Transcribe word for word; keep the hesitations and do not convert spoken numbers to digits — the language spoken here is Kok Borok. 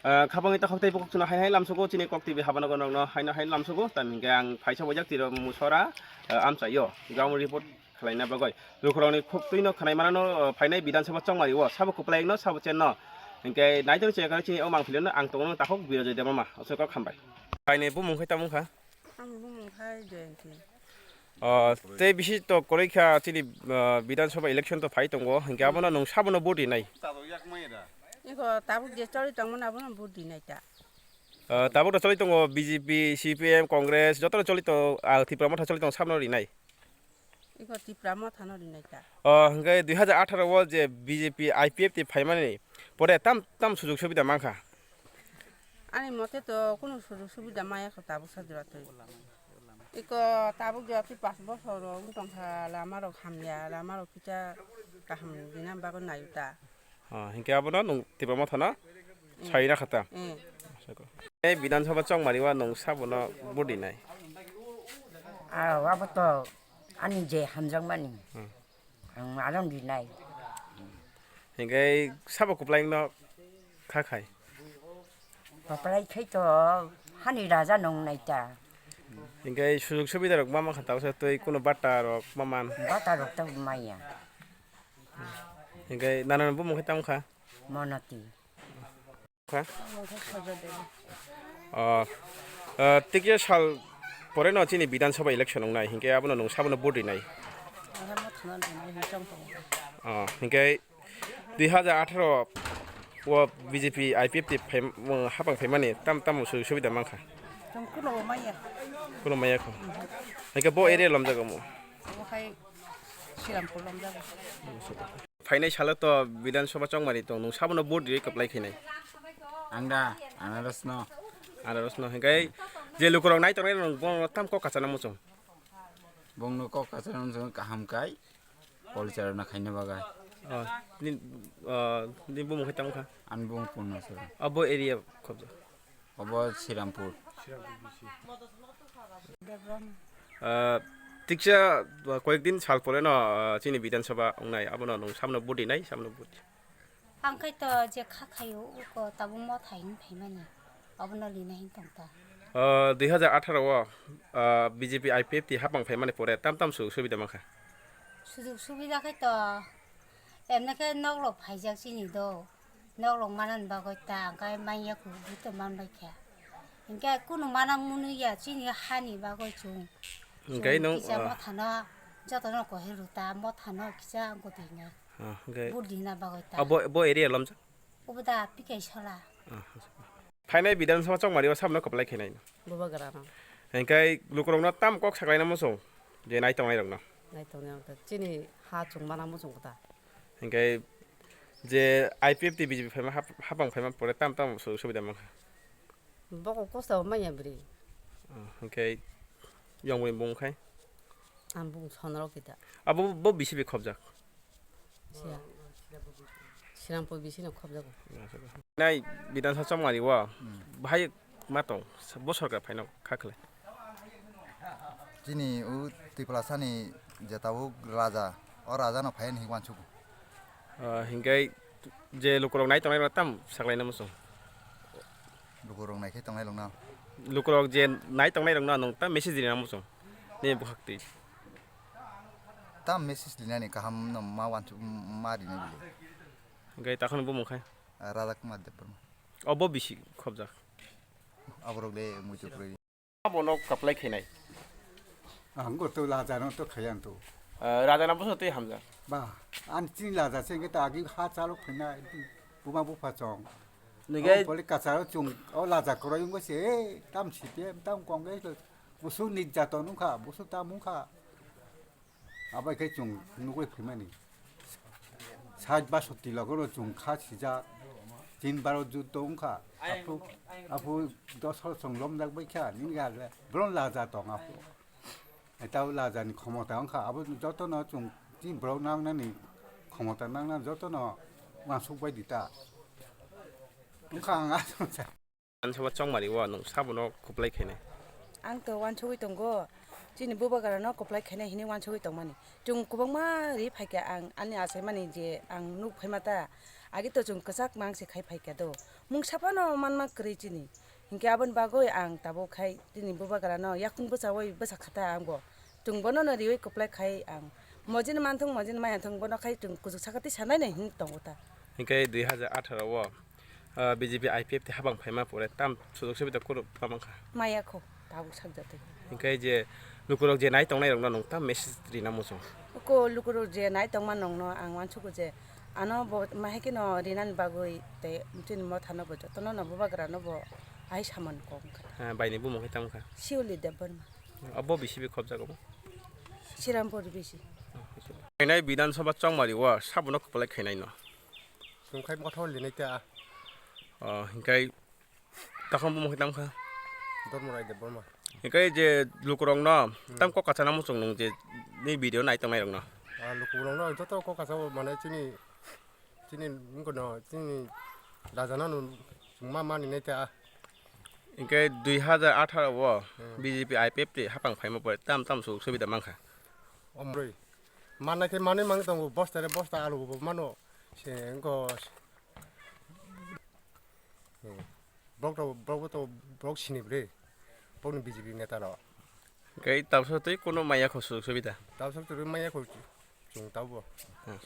Ah, khapangni takhok tei bukhuk chwngno hai hai lamsugo, chini Kok T V habano gwnangno haino hai lamsugo, tamni hwnkhe ang phaisa waijak tiro musora, ah, amchaio, ground report khlaina bagwi. Lukurokni khuk twino khwnai manano, ah, phainai Bidhan Sabha chongmario, sabo kwplaino, sabo chenno. Hwnkhe naitongni chaya chini o mangpilino ang tongo takhok Birojoy Debbarma, aswk kok hambai. Phainai bumung khai tamo wngkha? Ang bumung khai Jayanti. Ah, tei bisi to kwrwi kha chini, ah, Bidhan Sabha election to phai tongo, hwnkhe abono nwng sabono vote rinai? Iko tabuk je choli tongmani abono vote rinai ta. Ah, tabuk to choli tongo B J P, C P M, Congress, jotono choli tongo, ah, Tipra Motha choli tongo, sabono rinai? Iko Tipra Mothano rinai ta. Ah, hwnkhe dui hajar atharo o je B J P I P F T phaimani pore tam tam sujug subida mankha? Ani mote to kunu sujug subida maya kho tabuk sa jora twi. Iko tabuk jora twi panch bosor rok wng tongkha, lama rok hamya, lama rok kisa kaham dinani bagwi naio ta. Ah, hinkhe abono nwng Tipra Mothano sai rakha ta? Eh. Eh, Bidhan Sabha chongmani o nwng sabono vote rinai? Ah, abo to ani je hamjakmani. Hmm. Ang aram rinai. Hinkhe sabo kwplaino kha khai? Kwplai khai to hani raja nong nai ta. Hinkhe sujug subida rok ma ma kha tabuk sa twi kuno bata rok ma man? Bata rok ta maya. Hinkhe nana bumung khai tamo kha? Monoti. Kha? Ah, ah, tikya sal pore no chini Bidhan Sabha election wngnai, hinkhe abono nwng sabono vote rinai? Ah, hinkhe dui hajar atharo o B J P I P F T phai-, hapang phaimani tam tam sujug subida mankha? Chwng kuno maya. Kuno maya kho. Hinkhe bo area lomjago mo? Omo khai Srirampur lomjago. Phainai salo to Bidhan Sabha chongmani tong, nwng sabono vote riwi kwplai khainai? Ang da, Anaros no. Anaros no, hinkhe je lukurok nai tongnai rok bono tam kok kachana muchung? Bongno kok kachana muchung kaham kai, police rok na khaina bagwi. Oh, ni, oh, ni bumung khai tamo kha? Ani bumung Purna Sara. Abo area khobjak? Obo Srirampur. Ah, tiksa, ah, koyekdin sal pore no, ah, chini Bidhan Sabha wngnai, abono nwng sabono vote rinai, sabono vote? Ang khai to je kha khaio, uko tabuk Motha hin phaimani, abono lina hin tong ta. Ah, dui hajar atharo o, ah, B J P I P F T hapang phaimani pore tam tam sujug subida mankha? Sujug subida khai to, emne khe nok rok phaijak chini do. Nok rok manani bagwi ta, hwnkhe manya kubui to manbai kha. Hinkhe kunu mana mwnwi ya chini hani bagwi chwng. Hinkhe chwng nwng, kisa ah, Mothano jotono kohir rw ta, Mothano kisa gotwi nai. Ah, hinkhe budina bagwi ta. Ah, bo, bo area lomjak? Obo da P K Sola. Ah, phainai Bidhan Sabha chongmani o sabono kwplai khainai no? Bubagrano. Hinkhe lukurokno tam kok saklaina muchung, je nai tongnai rokno? Nai tongnai rok chini ha chwng mana muchung kota. Hinkhe je I P F T B J P phaima hap-, hapang phaima pore tam tam sujug subida mankha? Bokol kosto manya bwrwi. Oh, hinkhe yong bwrwi bung khai? Ang bung sonrok kita. Abo bo bisi bai khobjak? Siya. Srirampur bisi no khobjago. Nai Bidhan Sabha chongmani o, hmm, bahai ma tong, bo sorkar phaino kha khlai. Chini o Tiprasani je tabuk raja, o raja no phai hinwi uansukgo. Ah, hinkhe je lukurok nai tongnai rok tam saklaina muchung? Lukurok nai khe tongnai rok no? Lukurok je nai tongnai rok no nwng tam message rina muchung? Nini bwkhak twi. Tam message rinani kaham no ma uansuk ma rinai bile. Hinkhe takhwno bumung khai? Ah, Raja Kumar Debbarma. Obo bisi khobjak? Aborok le muitu kwrwi. Abono kaplai khainai? Ang go to Raja no to khaiyan to. Ah, Raja na boso twi hamjak? Ba, ani chini Raja se hwnkhe to agi ha chalo khainai, buma bupha chong. Nige- O poli kacharo chung, o Raja kwrwi wngwi se, tam C P M, tam Congress, busu nirjaton wngkha, busu tam wngkha. Abo khe chwng nugwi phaimani. Sait basoti logono chwng kha sijak. Tin baro juddo wngkha. Aphuru, aphuru dosor chwng lomjak bai kha. Nini ya le bron laja tong aphuru. Etao laja ni khomota wngkha. Abo jotono chwng tin borok nangnani khomota nangnani jotono uansuk bai di ta. Wngkha ang aswk. Bidhan Sabha chongmani o nwng sabono kwplai khainai? Ang to uansugwi tongo, chini bubagrano kwplai khainai hinwi uansugwi tongmani. Chwng kwbangma ri phaikha ang ani achaimani je ang nuk phaima ta, Agi to chwng kwchak mang se khai phai kha do. Mungsa phano manma kwrwi chini. Hinkhe aboni bagwi ang tabuk khai chini bubagra no yakung bwchaui bwsa kha ta ang bo. Chwng bono no riui kwplai khai ang. Mojini manthung, mojini maya thung bono khai chwng kuchuk saka twi sanai nai hin tongo ta. Hinkhe dui hajar atharo o, ah, B J P I P F T hapang phaima pore tam sujuk subida kunu tamo kha. Maya kho. Tabuk sakjak twi. Hinkhe je lukurok je nai tongnai rokno nwng tam message rina muchung. Ko lukurok je nai tongma nongno ang uansugo je ano bo mahaikhe no rinani bagwi tei chini mothano bo jotono no bubagra no bo hai samani kok wngkha. Ha, baini bumung hai tamo kha? Siuli Debbarma. Abo bisi bi khobjago bo? Sirampur bisi. Khainai Bidhan Sabha Chongmari o sabono kwplai khainai no. Chwng khai motha linai ta. O, hinkhe Takham bumung khe tamo kha? Dharma Rai Debbarma. Hinkhe je lukurokno tam kok kacha nang muchung nung je ni video nai tongnai rokno. Ah, lukurokno joto kok kacha o mane chini, chini wngkha no, chini rajano no chwng ma mani nai ta. Hinkhe dui hajar atharo o Hmm. B J P I P F T hapang phaima pore tam tam sujuk subida mankha. Omroi. Manai khe manwi mang tongo, bosta re bosta alu bo mano. Se wngkha Hmm. Borok to, borok to, borok sini bre. Borokni B J P neta rok. Hinkhe tabsa twi kuno maya kho sujuk subida? Tabsa twi maya kho chwng tabo. Ah,